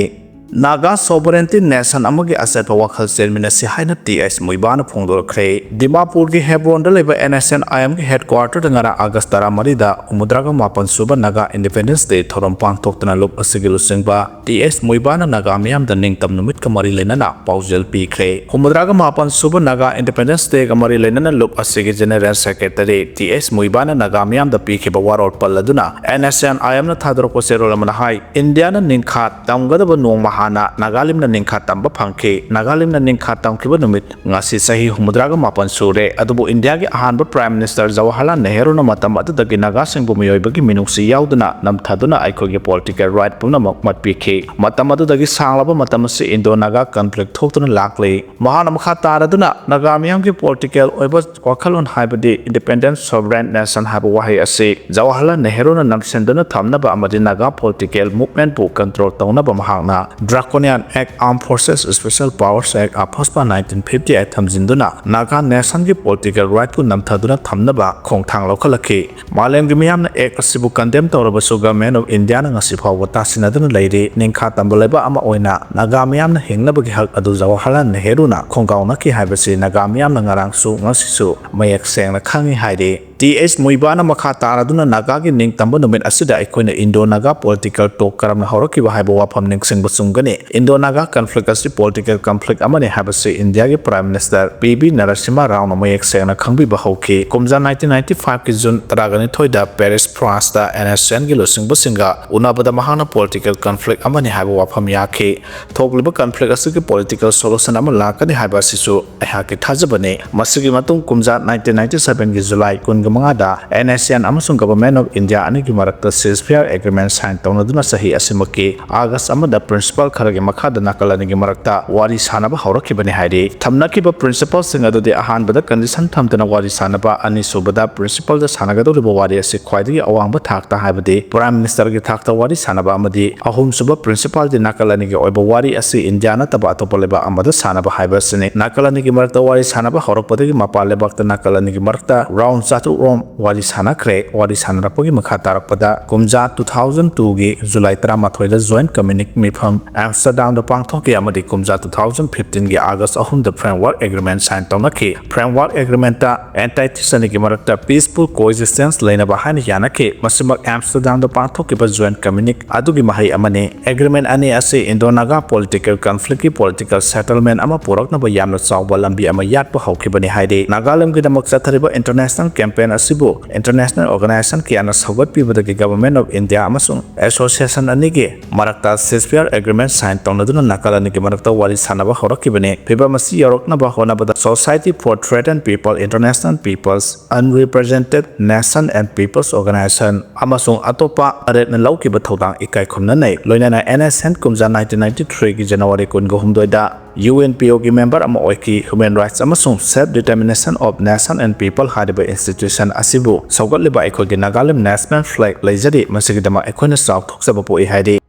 ꯅꯥꯒꯥ ꯁꯣꯚꯔꯦꯟꯇꯤ ꯅꯦꯁꯟ ꯑꯃꯒꯤ ꯑꯆꯦꯠꯄ ꯋꯥꯈꯜ ꯆꯦꯟꯃꯤꯟꯅꯁꯤ ꯍꯥꯏꯅ ꯇꯤ ꯑꯦꯁ ꯃꯨꯏꯕꯥꯅ ꯐꯣꯡꯗꯣꯔꯛꯈ꯭ꯔꯦ꯫ ꯗꯤꯃꯥꯄꯨꯔꯒꯤ ꯍꯦꯕ꯭ꯔꯣꯟꯗ ꯂꯩꯕ ꯑꯦꯟ ꯑꯦꯁ ꯑꯦꯟ ꯑꯥꯏ ꯑꯦꯝꯒꯤ ꯍꯦꯗꯀ꯭ꯋꯥꯔꯇꯔꯗ ꯉꯔꯥꯡ ꯑꯥꯒꯁ ꯇꯔꯥꯃꯔꯤꯗ ꯍꯨꯝꯐꯨꯇꯔꯥꯒ ꯃꯥꯄꯟ ꯁꯨꯕ ꯅꯥꯒꯥ ꯏꯟꯗꯤꯄꯦꯟꯗꯦꯟꯁ ꯗꯦ ꯊꯧꯔꯝ ꯄꯥꯡꯊꯣꯛꯇꯨꯅ ꯂꯨꯞ ꯑꯁꯤꯒꯤ ꯂꯨꯆꯤꯡꯕ ꯇꯤ ꯑꯦꯁ ꯃꯨꯏꯕꯥꯅ ꯅꯥꯒꯥ ꯃꯤꯌꯥꯝꯗ ꯅꯤꯡꯇꯝ ꯅꯨꯃꯤꯠꯀ ꯃꯔꯤ ꯂꯩꯅꯅ ꯄꯥꯎꯖꯦꯜ ꯄꯤꯈ꯭ꯔꯦ꯫ ꯍꯨꯝꯐꯨꯇꯔꯥꯒ ꯃꯥꯄꯟ ꯁꯨꯕ ꯅꯥꯒꯥ ꯏꯟꯗꯤꯄꯦꯟꯗꯦꯟꯁ ꯗꯦꯒ ꯃꯔꯤ ꯂꯩꯅꯅ ꯂꯨꯞ ꯑꯁꯤꯒꯤ ꯖꯦꯅꯦꯔꯦꯜ ꯁꯦꯀ꯭ꯔꯦꯇꯔꯤ ꯇꯤ ꯑꯦꯁ ꯃꯨꯏꯕꯥꯅ ꯅꯥꯒꯥ ꯃꯤꯌꯥꯝꯗ ꯄꯤꯈꯤꯕ ꯋꯥꯔꯣꯜ ꯄꯜꯂꯗꯨꯅ ꯑꯦꯟ ꯑꯦꯁ ꯑꯦꯟ ꯑꯥꯏ ꯑꯦꯝꯅ ꯊꯥꯗꯣꯔꯛꯄ ꯆꯦꯔꯣꯜ ꯑꯃꯅ ꯍꯥꯏ, ꯏꯟꯗꯤꯌꯥꯅ ꯅꯤꯡꯈꯥ ꯇꯝꯒꯗꯕ ꯅꯣꯡꯃ ꯍꯥꯟꯅ ꯅꯥꯒꯥꯂꯦꯟꯗꯅ ꯅꯤꯡꯈꯥ ꯇꯝꯕ ꯐꯪꯈꯤ꯫ ꯅꯥꯒꯥꯂꯦꯟꯗꯅ ꯅꯤꯡꯈꯥ ꯇꯝꯈꯤꯕ ꯅꯨꯃꯤꯠ ꯉꯁꯤ ꯆꯍꯤ ꯍꯨꯝꯐꯨꯇꯔꯥꯒ ꯃꯥꯄꯟ ꯁꯨꯔꯦ꯫ ꯑꯗꯨꯕꯨ ꯏꯟꯗꯤꯌꯥꯒꯤ ꯑꯍꯥꯟꯕ ꯄ꯭ꯔꯥꯏꯝ ꯃꯤꯅꯤꯁꯇꯔ ꯖꯋꯥꯍꯔꯂꯥꯜ ꯅꯦꯍꯔꯨꯅ ꯃꯇꯝ ꯑꯗꯨꯗꯒꯤ ꯅꯥꯒꯥꯁꯤꯡꯕꯨ ꯃꯤꯑꯣꯏꯕꯒꯤ ꯃꯤꯅꯨꯡꯁꯤ ꯌꯥꯎꯗꯅ ꯅꯝꯊꯗꯨꯅ ꯑꯩꯈꯣꯏꯒꯤ ꯄꯣꯂꯤꯇꯤꯀꯦꯜ ꯔꯥꯏꯠ ꯄꯨꯝꯅꯃꯛ ꯃꯠꯄꯤꯈꯤ꯫ ꯃꯇꯝ ꯑꯗꯨꯗꯒꯤ ꯁꯥꯡꯂꯕ ꯃꯇꯝ ꯑꯁꯤ ꯏꯟꯗꯣ ꯅꯥꯒꯥ ꯀꯟꯐ꯭ꯂꯤꯛ ꯊꯣꯛꯇꯨꯅ ꯂꯥꯛꯂꯤ꯫ ꯃꯍꯥꯛꯅ ꯃꯈꯥ ꯇꯥꯔꯗꯨꯅ ꯅꯥꯒꯥ ꯃꯤꯌꯥꯝꯒꯤ ꯄꯣꯂꯤꯇꯤꯀꯦꯜ ꯑꯣꯏꯕ ꯋꯥꯈꯜꯂꯣꯟ ꯍꯥꯏꯕꯗꯤ ꯏꯟꯗꯤꯄꯦꯟꯗꯦꯟ ꯁꯣꯚꯔꯦꯟ ꯅꯦꯁꯟ ꯍꯥꯏꯕ ꯋꯥꯍꯩ ꯑꯁꯤ ꯖꯋꯥꯍꯔꯂꯥꯜ ꯅꯦꯍꯔꯨꯅ ꯅꯝꯁꯤꯟꯗꯨꯅ ꯊꯝꯅꯕ ꯑꯃꯗꯤ ꯅꯥꯒꯥ ꯄꯣꯂꯤꯇꯤꯀꯦꯜ ꯃꯨꯚꯃꯦꯟꯠꯄꯨ ꯀꯟꯇ꯭ꯔꯣꯜ ꯇꯧꯅꯕ ꯃꯍꯥꯛꯅ draconian act, armed forces special powers act, AFSPA nineteen fifty eight ꯊꯝꯖꯤꯟꯗꯨꯅ ꯅꯥꯒꯥ ꯅꯦꯁꯟꯒꯤ ꯄꯣꯂꯤꯇꯤꯀꯦꯜ ꯔꯥꯏꯠꯄꯨ ꯅꯝꯊꯗꯨꯅ ꯊꯝꯅꯕ ꯈꯣꯡꯊꯥꯡ ꯂꯧꯈꯠꯂꯛꯈꯤ꯫ ꯃꯥꯂꯦꯝꯒꯤ ꯃꯤꯌꯥꯝꯅ ꯑꯦꯛ ꯑꯁꯤꯕꯨ ꯀꯟꯗꯦꯝ ꯇꯧꯔꯕꯁꯨ ꯒꯚꯔꯟꯃꯦꯟꯠ ꯑꯣꯐ ꯏꯟꯗꯤꯌꯥꯅ ꯉꯁꯤ ꯐꯥꯎꯕ ꯇꯥꯁꯤꯟꯅꯗꯨꯅ ꯂꯩꯔꯤ꯫ ꯅꯤꯡꯈꯥ ꯇꯝꯕ ꯂꯩꯕꯥꯛ ꯑꯃ ꯑꯣꯏꯅ ꯅꯥꯒꯥ ꯃꯤꯌꯥꯝꯅ ꯍꯤꯡꯅꯕꯒꯤ ꯍꯛ ꯑꯗꯨ ꯖꯋꯥꯍꯔꯂꯥꯜ ꯅꯦꯍꯔꯨꯅ ꯈꯣꯡꯒꯥꯎꯅꯈꯤ ꯍꯥꯏꯕꯁꯤ ꯅꯥꯒꯥ ꯃꯤꯌꯥꯝꯅ ꯉꯔꯥꯡꯁꯨ ꯉꯁꯤꯁꯨ ꯃꯌꯦꯛ ꯁꯦꯡꯅ ꯈꯪꯏ ꯍꯥꯏꯔꯤ꯫ ꯇꯤ ꯑꯩꯆ ꯃꯨꯏꯕꯥꯅ ꯃꯈꯥ ꯇꯥꯔꯗꯨꯅ ꯅꯥꯒꯥꯒꯤ ꯅꯤꯡꯇꯝꯕ ꯅꯨꯃꯤꯠ ꯑꯁꯤꯗ ꯑꯩꯈꯣꯏꯅ ꯏꯟꯗꯣ ꯅꯥꯒꯥ ꯄꯣꯂꯤꯇꯤꯀꯦꯜ ꯇꯣꯛ ꯀꯔꯝꯅ ꯍꯧꯔꯛꯈꯤꯕ ꯍꯥꯏꯕ ꯋꯥꯐꯝ ꯅꯤꯡꯁꯤꯡꯕ ꯆꯨꯝꯒꯅꯤ꯫ ꯏꯟꯗꯣ ꯅꯥꯒꯥ ꯀꯟꯐ꯭ꯂꯤꯛ ꯑꯁꯤ ꯄꯣꯂꯤꯇꯤꯀꯦꯜ ꯀꯟꯐ꯭ꯂꯤꯛ ꯑꯃꯅꯤ ꯍꯥꯏꯕꯁꯤ ꯏꯟꯗꯤꯌꯥꯒꯤ ꯄ꯭ꯔꯥꯏꯝ ꯃꯤꯅꯤꯁꯇꯔ ꯄꯤ ꯕꯤ ꯅꯔꯁꯤꯝꯍ ꯔꯥꯎꯅ ꯃꯌꯦꯛ ꯁꯦꯡꯅ ꯈꯪꯕꯤꯕ ꯍꯧꯈꯤ꯫ ꯀꯨꯝꯖꯥ ꯅꯥꯏꯟꯇꯤꯟ ꯅꯥꯏꯟꯇꯤ ꯐꯥꯏꯚꯀꯤ ꯖꯨꯟ ꯇꯔꯥꯅꯤꯊꯣꯏꯗ ꯄꯦꯔꯤꯁ, ꯐ꯭ꯔꯥꯟꯁꯇ ꯑꯦꯟ ꯑꯦꯁ ꯑꯦꯟꯒꯤ ꯂꯨꯆꯤꯡꯕꯁꯤꯡꯒ ꯎꯅꯕꯗ ꯃꯍꯥꯛꯅ ꯄꯣꯂꯤꯇꯤꯀꯦꯜ ꯀꯟꯐ꯭ꯂꯤꯛ ꯑꯃꯅꯤ ꯍꯥꯏꯕ ꯋꯥꯐꯝ ꯌꯥꯈꯤ꯫ ꯊꯣꯛꯂꯤꯕ ꯀꯟꯐ꯭ꯂꯤꯛ ꯑꯁꯤꯒꯤ ꯄꯣꯂꯤꯇꯤꯀꯦꯜ ꯁꯣꯂꯨꯁꯟ ꯑꯃ ꯂꯥꯛꯀꯅꯤ ꯍꯥꯏꯕ ꯑꯁꯤꯁꯨ ꯑꯩꯍꯥꯛꯀꯤ ꯊꯥꯖꯕꯅꯤ꯫ ꯃꯁꯤꯒꯤ ꯃꯇꯨꯡ ꯀꯨꯝꯖꯥ ꯅꯥꯏꯟꯇꯤꯟ ꯅꯥꯏꯟꯇꯤ ꯁꯚꯦꯟꯒꯤ ꯖꯨꯂꯥꯏ ꯀꯨꯟꯃꯉꯥꯗ ꯑꯦꯟ ꯑꯦꯁ ꯑꯦꯟ ꯑꯃꯁꯨꯡ ꯒꯚꯔꯟꯃꯦꯟ ꯑꯣꯐ ꯏꯟꯗꯤꯌꯥ ꯑꯅꯤꯒꯤ ꯃꯔꯛꯇ ꯁꯤꯖꯐꯤꯌꯥꯔ ꯑꯦꯒ꯭ꯔꯤꯃꯦꯟ ꯁꯥꯏꯟ ꯇꯧꯅꯗꯨꯅ ꯆꯍꯤ ꯑꯁꯤꯃꯛꯀꯤ ꯑꯥꯒꯁ ꯑꯃꯗ ꯄ꯭ꯔꯤꯟꯁꯤꯄꯥꯜ ꯈꯔꯒꯤ ꯃꯈꯥꯗ ꯅꯥꯀꯜ ꯑꯅꯤꯒꯤ ꯃꯔꯛꯇ ꯋꯥꯔꯤ ꯁꯥꯅꯕ ꯍꯧꯔꯛꯈꯤꯕꯅꯤ ꯍꯥꯏꯔꯤ꯫ ꯊꯝꯅꯈꯤꯕ ꯄ꯭ꯔꯤꯟꯁꯤꯄꯥꯜꯁꯤꯡ ꯑꯗꯨꯗꯤ ꯑꯍꯥꯟꯕꯗ ꯀꯟꯗꯤꯁꯟ ꯊꯝꯗꯨꯅ ꯋꯥꯔꯤ ꯁꯥꯅꯕ, ꯑꯅꯤꯁꯨꯕꯗ ꯄ꯭ꯔꯤꯟꯁꯤꯄꯥꯜꯗ ꯁꯥꯟꯅꯒꯗꯧꯔꯤꯕ ꯋꯥꯔꯤ ꯑꯁꯤ ꯈ꯭ꯋꯥꯏꯗꯒꯤ ꯑꯋꯥꯡꯕ ꯊꯥꯛꯇ, ꯍꯥꯏꯕꯗꯤ ꯄ꯭ꯔꯥꯏꯝ ꯃꯤꯅꯤꯁꯇꯔꯒꯤ ꯊꯥꯛꯇ ꯋꯥꯔꯤ ꯁꯥꯅꯕ ꯑꯃꯗꯤ ꯑꯍꯨꯝꯁꯨꯕ ꯄ꯭ꯔꯤꯟꯁꯤꯄꯥꯜꯗꯤ ꯅꯥꯀꯜ ꯑꯅꯤꯒꯤ ꯑꯣꯏꯕ ꯋꯥꯔꯤ ꯑꯁꯤ ꯏꯟꯗꯤꯌꯥ ꯅꯠꯇꯕ ꯑꯇꯣꯞꯄ ꯂꯩꯕꯥꯛ ꯑꯃꯗ ꯁꯥꯅꯕ ꯍꯥꯏꯕ ꯑꯁꯤꯅꯤ꯫ ꯅꯥꯀꯜ ꯑꯅꯤꯒꯤ ꯃꯔꯛꯇ ꯋꯥꯔꯤ ꯁꯥꯅꯕ ꯍꯧꯔꯛꯄꯗꯒꯤ ꯃꯄꯥꯟ ꯂꯩꯕꯥꯛꯇ ꯅꯥꯀꯜ ꯑꯅꯤꯒꯤ ꯃꯔꯛꯇ ꯔꯥꯎꯟ ꯆꯥꯇ꯭ꯔꯨꯛ ꯔꯣꯝ ꯋꯥꯔꯤ ꯁꯥꯅꯈ꯭ꯔꯦ꯫ ꯋꯥꯔꯤ ꯁꯥꯅꯔꯛꯄꯒꯤ ꯃꯈꯥ ꯇꯥꯔꯛꯄꯗ ꯀꯨꯝꯖꯥ ꯇꯨ ꯊꯥꯎꯖꯟ ꯇꯨꯒꯤ ꯖꯨꯂꯥꯏ ꯇꯔꯥꯃꯥꯊꯣꯏꯗ ꯖꯣꯏꯟ ꯀꯝꯃ꯭ꯌꯨꯅꯤꯛ ꯃꯤꯐꯝ ꯑꯦꯝꯁꯇꯔꯗꯥꯝꯗ ꯄꯥꯡꯊꯣꯛꯈꯤ ꯑꯃꯗꯤ ꯀꯨꯝꯖꯥ ꯇꯨ ꯊꯥꯎꯖꯟ ꯐꯤꯐꯇꯤꯟꯒꯤ ꯑꯥꯒꯁ ꯑꯍꯨꯝꯗ ꯐ꯭ꯔꯦꯝꯋꯥꯔꯛ ꯑꯦꯒ꯭ꯔꯤꯃꯦꯟ ꯁꯥꯏꯟ ꯇꯧꯅꯈꯤ꯫ ꯐ꯭ꯔꯦꯝꯋꯥꯔꯛ ꯑꯦꯒ꯭ꯔꯤꯃꯦꯟꯇ ꯑꯦꯟꯇꯥꯏꯇꯤꯁ ꯑꯅꯤꯒꯤ ꯃꯔꯛꯇ ꯄꯤꯁꯐꯨꯜ ꯀꯣꯑꯦꯛꯖꯤꯁꯇꯦꯟꯁ ꯂꯩꯅꯕ ꯍꯥꯏꯅ ꯌꯥꯅꯈꯤ꯫ ꯃꯁꯤꯃꯛ ꯑꯦꯝꯁꯇꯔꯗꯥꯝꯗ ꯄꯥꯡꯊꯣꯛꯈꯤꯕ ꯖꯣꯏꯟ ꯀꯝꯃ꯭ꯌꯨꯅꯤꯛ ꯑꯗꯨꯒꯤ ꯃꯍꯩ ꯑꯃꯅꯤ꯫ ꯑꯦꯒ꯭ꯔꯤꯃꯦꯟ ꯑꯅꯤ ꯑꯁꯤ ꯏꯟꯗꯣ ꯅꯥꯒꯥ ꯄꯣꯂꯤꯇꯤꯀꯦꯜ ꯀꯟꯐ꯭ꯂꯤꯛꯀꯤ ꯄꯣꯂꯤꯇꯤꯀꯦꯜ ꯁꯦꯇꯜꯃꯦꯟ ꯑꯃ ꯄꯨꯔꯛꯅꯕ ꯌꯥꯝꯅ ꯆꯥꯎꯕ ꯂꯝꯕꯤ ꯑꯃ ꯌꯥꯠꯄ ꯍꯧꯈꯤꯕꯅꯤ ꯍꯥꯏꯔꯤ꯫ ꯅꯥꯒꯥꯂꯦꯟꯗꯒꯤꯗꯃꯛ ꯆꯠꯊꯔꯤꯕ ꯏꯟꯇꯔꯅꯦꯁꯅꯦꯜ ꯀꯦꯝꯄꯦꯟ ꯑꯁꯤꯕꯨ ꯏꯟꯇꯔꯅꯦꯁꯅꯦꯜ ꯑꯣꯔꯒꯅꯥꯏꯖꯦꯁꯟ ꯀꯌꯥꯅ ꯁꯧꯒꯠꯄꯤꯕꯗꯒꯤ ꯒꯚꯔꯟꯃꯦꯟ ꯑꯣꯐ ꯏꯟꯗꯤꯌꯥ ꯑꯃꯁꯨꯡ ꯑꯦꯁꯣꯁꯤꯌꯦꯁꯟ ꯑꯅꯤꯒꯤ ꯃꯔꯛꯇ ꯁꯤꯖꯐꯤꯌꯥꯔ ꯑꯦꯒ꯭ꯔꯤꯃꯦꯟ ꯁꯥꯏꯟ ꯇꯧꯅꯗꯨꯅ ꯅꯥꯀꯜ ꯑꯅꯤꯒꯤ ꯃꯔꯛꯇ ꯋꯥꯔꯤ ꯁꯥꯅꯕ ꯍꯧꯔꯛꯈꯤꯕꯅꯤ꯫ ꯐꯤꯚꯝ ꯑꯁꯤ ꯌꯧꯔꯛꯅꯕ ꯍꯣꯠꯅꯕꯗ Society for Threatened People, International Peoples, Unrepresented Nation and Peoples Organization ꯑꯃꯁꯨꯡ ꯑꯇꯣꯞꯄ ꯇꯔꯦꯠꯅ ꯂꯧꯈꯤꯕ ꯊꯧꯗꯥꯡ ꯏꯀꯥꯏ ꯈꯨꯝꯅꯅꯩ꯫ ꯂꯣꯏꯅꯅ ꯑꯦꯟ ꯑꯦꯁ ꯑꯦꯟ ꯀꯨꯝꯖꯥ ꯅꯥꯏꯟꯇꯤꯟ ꯅꯥꯏꯟꯇꯤ ꯊ꯭ꯔꯤꯒꯤ ꯖꯅꯋꯥꯔꯤ ꯀꯨꯟꯒ ꯍꯨꯝꯗꯣꯏꯗ ꯌꯨ ꯑꯦꯟ ꯄꯤ ꯑꯣꯒꯤ ꯃꯦꯝꯕꯔ ꯑꯃ ꯑꯣꯏꯈꯤ꯫ Human Rights ꯑꯃꯁꯨꯡ Self Determination of Nation and People ꯍꯥꯏꯔꯤꯕ ꯏꯟꯁꯇꯤꯇ꯭ꯌꯨꯁꯟ ꯑꯁꯤꯕꯨ ꯁꯧꯒꯠꯂꯤꯕ ꯑꯩꯈꯣꯏꯒꯤ ꯅꯥꯒꯥꯂꯦꯟ ꯅꯦꯁꯅꯦꯜ ꯐ꯭ꯂꯦꯒ ꯂꯩꯖꯔꯤ꯫ ꯃꯁꯤꯒꯤꯗꯃꯛ ꯑꯩꯈꯣꯏꯅ ꯆꯥꯎꯊꯣꯛꯆꯕ ꯄꯣꯛꯏ ꯍꯥꯏꯔꯤ꯫